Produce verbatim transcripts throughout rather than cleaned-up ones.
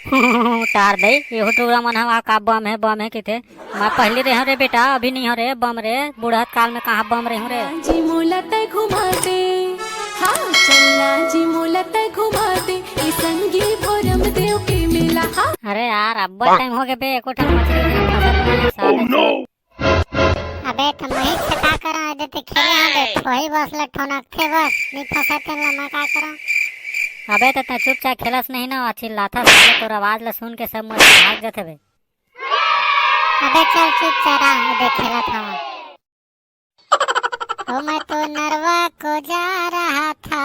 टार दे, एहू टुरा मन ह का बम हे, बम हे किथे। मैं पहिली रेहेंव रे बेटा, अभी नइ हों रे बम रे, बुढ़त काल में कहाँ बम रेहेंव रे। जी मोला तै घुमा दे, हाँ, चलना जी मोला तै घुमा दे, ए संगी भोरम देव के मेला, हाँ। अरे यार, अब्बड़ टाइम हो गे बे, एको ठन मछरी नइ फंसत हे साले। अबे त महेश से का करा, एदे ते खेले हवे, वही बस ल ठोनकथे बस, नइ फंसत तेन ल मैं का करा। अबे त तैं चुपचाप खेलस नहीं ना, चिल्लाथा साले, तोर आवाज ल सुन के सब मछरी भाग जाथे बे। अबे चल चुप चरा, एदे खेलत हवा। ओ मैं तो नरवा को जा रहा था,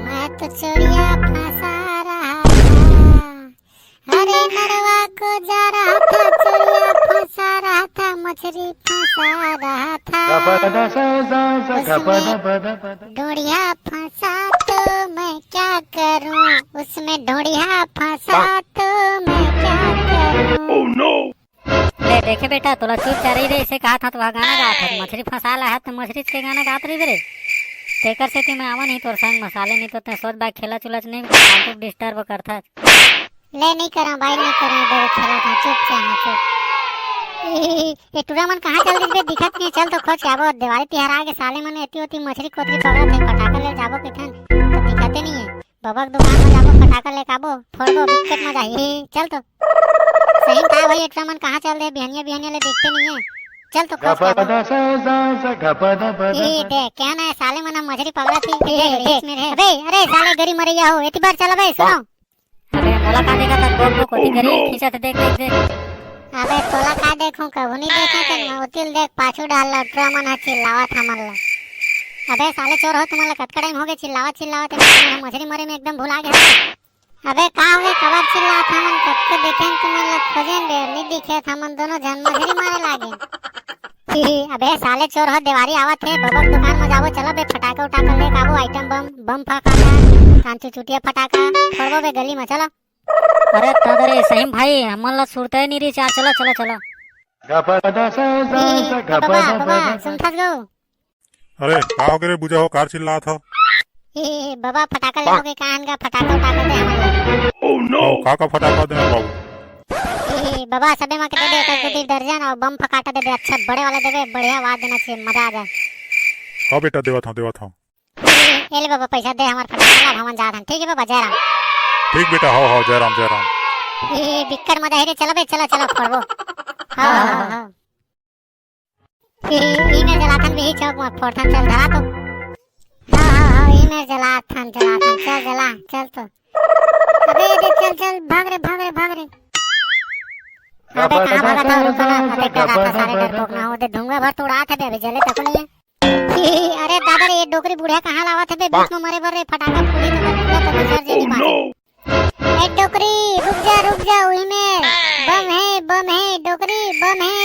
मैं तो चोरिया फंसा रहा था। अरे नरवा को जा रहा था, चोरिया फंसा रहा था, मछली फंसा रहा था। उसमें ढोड़िया फंसा तो मैं क्या करूं, उसमें ढोड़िया फंसा तो मैं क्या करूं। ले देखे बेटा, तोला चुप चारई रे, इसे कहा था तो वह गाना गात हस, मछली फंसा ला है तो मछली के गाना गात रही रे। तेकर सेती मैं आवा नहीं तोर संग मसाले, नहीं तो तैं सोच बाय खेला चुला च नहीं, फालतू डिस्टर्ब करथस। ले नहीं करा भाई, नहीं करा, दे खेला था, चुप से हाँ, चुप। ए, ए टुरा मन कहाँ चल दिस बे, दिखत नहीं, चल तो खोज के आबो, देवारी तिहार आगे साले मन एती ओती मछली कोतरी पकड़त हे, फटाका ले जाबो किथन, तो दिखते नहीं है। बबा के दुकान में जाबो, फटाका लेके आबो, फोड़बो, बिकट मजा आही। चल तो। सही में का भाई, एटरा मन कहाँ चल दे, बिहनिया बिहनिया ले देखते नहीं है। चल तो खोज के आबो। ई दे, क्या ना है, साले मन मछरी पकड़ा थी, ये देख, देख। अबे, अरे साले गरी मरैया हो, एती बार चल बे, सुनो। अबे, मोला का देखा था, गोप गोप ओती गरी खींचा था, देख, देख, देख। अबे तोला का देखूं, कभू नहीं देखे तेन, ओतिल देख पाछू डाल ला, टुरा मन ह चिल्लावत हमन ला। अबे साले चोर हो, तुमन ला कतका टाइम हो गए चिल्लावत चिल्लावत, तुमन ह मछरी मरे में एकदम भुला गए हो। अबे का हो गए, कबर चिल्लावत हमन, कतको देखेन तुमन ला खोजेन बे, नहीं दिखे, हमन दोनों झन मछरी मारे लागे। अबे साले चोर हो, देवारी आवत हे, बबक दुकान में जाबो, चलो बे फटाका उटाका लेके आबो, आइटम बम, बम फटाका, कांचू चुटिया फटाका, फोड़बो बे गली में, चलो। अरे दादा रे, सही में भाई, हमन ला सुरता ही नहीं रही यार, चलो, चलो, चलो। बाबा, बाबा, सुनथस गो? अरे, का हो गे रे बुझा हो, कार चिल्लात हो? ए, बाबा, फटाका लेबो के काहन का फटाका उटाका दे हमन ला। ओ, का का फटाका दे बाबू? ए, बाबा, सबे मा के दे दे, एक दो तीन दर्जन और बम फकाटा दे दे, अच्छा बड़े वाला देबे, बढ़िया आवाज देना चाहिए, मजा आ जाए। हाँ बेटा, देवत हूँ, देवत हूँ। ए ले बाबा, पैसा दे, हमार फटाका ला, हमन जात हन। ठीक है बाबा, जय राम। ठीक बेटा, हो, हो, जय राम, जय राम। ए, बिक्कट मजा हे रे, चलो बे, चलो, चलो, फोड़बो। हाँ, हाँ, हाँ। ए, ई मेर जलाथन, बिही चौक में फोड़थन, चल, धरा तो। हाँ, हाँ, हाँ, ई मेर जलाथन, जलाथन, चल, जला, चल तो। अबे, दे, चल, चल, भाग रे, भाग रे, भाग रे। अबे, कहाँ भागा था, रुको ना, फतेह कर रहा था, सारे डरपोक ना हो, दे, धुआं भर तो उड़ात हे बे, अभी जले तक नहीं है। अरे दादा रे, ये डोकरी बुढ़िया कहाँ लावत हे बे? बीच में मरे बर रे, फटाका फूटी तो मर पूरा तो गुजर जेनी पाछे। ए डोकरी, रुक जा, रुक जा, उही में बम है, बम है, डोकरी, बम है।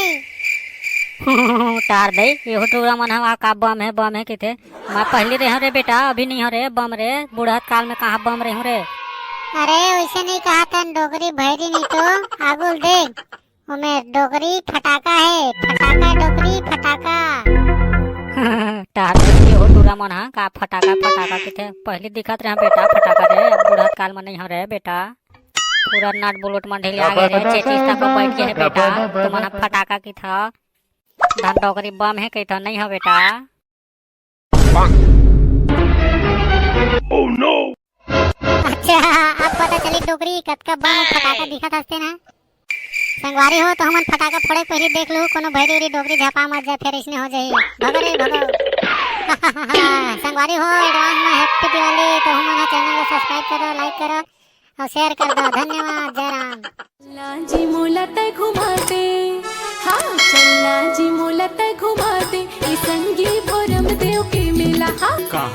टार दे, एहू टुरा मन ह का बम है, बम है किथे। मैं पहली रहे रे बेटा, अभी नहीं हो रे बम रे, बुढ़त काल में कहाँ बम रहे रे। अरे वैसे नहीं कहा था डोकरी भैरी नहीं तो आगुल देख। ओमे डोकरी फटाका हे, फटाका डोकरी फटाका। टार दे हो टूरा मन हा, का फटाका फटाका किथे? पहली दिखत रहे बेटा फटाका रे, अब बुढ़त काल में नहीं हो रे बेटा। पूरा नट बुलट मन ढीले आ गए रे, चेचिस तक बैठ के हे बेटा, तुमन हा फटाका किथा। धन डोकरी बम हे कहिथा, नहीं हो बेटा। अच्छा, अब पता चली डोकरी कतका बम अउ फटाका दिखत हसते ना। संगवारी हो, तो हमन फटाका फोड़े पहले देख लू, कोनो भैरी उरी डोकरी झपा मत जाए, फिर इसने हो जाही। भगो रे, भगो। संगवारी हो, advance में happy दिवाली। तो हमन हा channel को subscribe करो, like करो और share कर दो। धन्यवाद, जय राम। लाजी मोला तै घुमा दे, हाँ, चल लाजी मोला तै घुमा दे, ई संगी भोरम देव के मेला, हाँ। कहाँ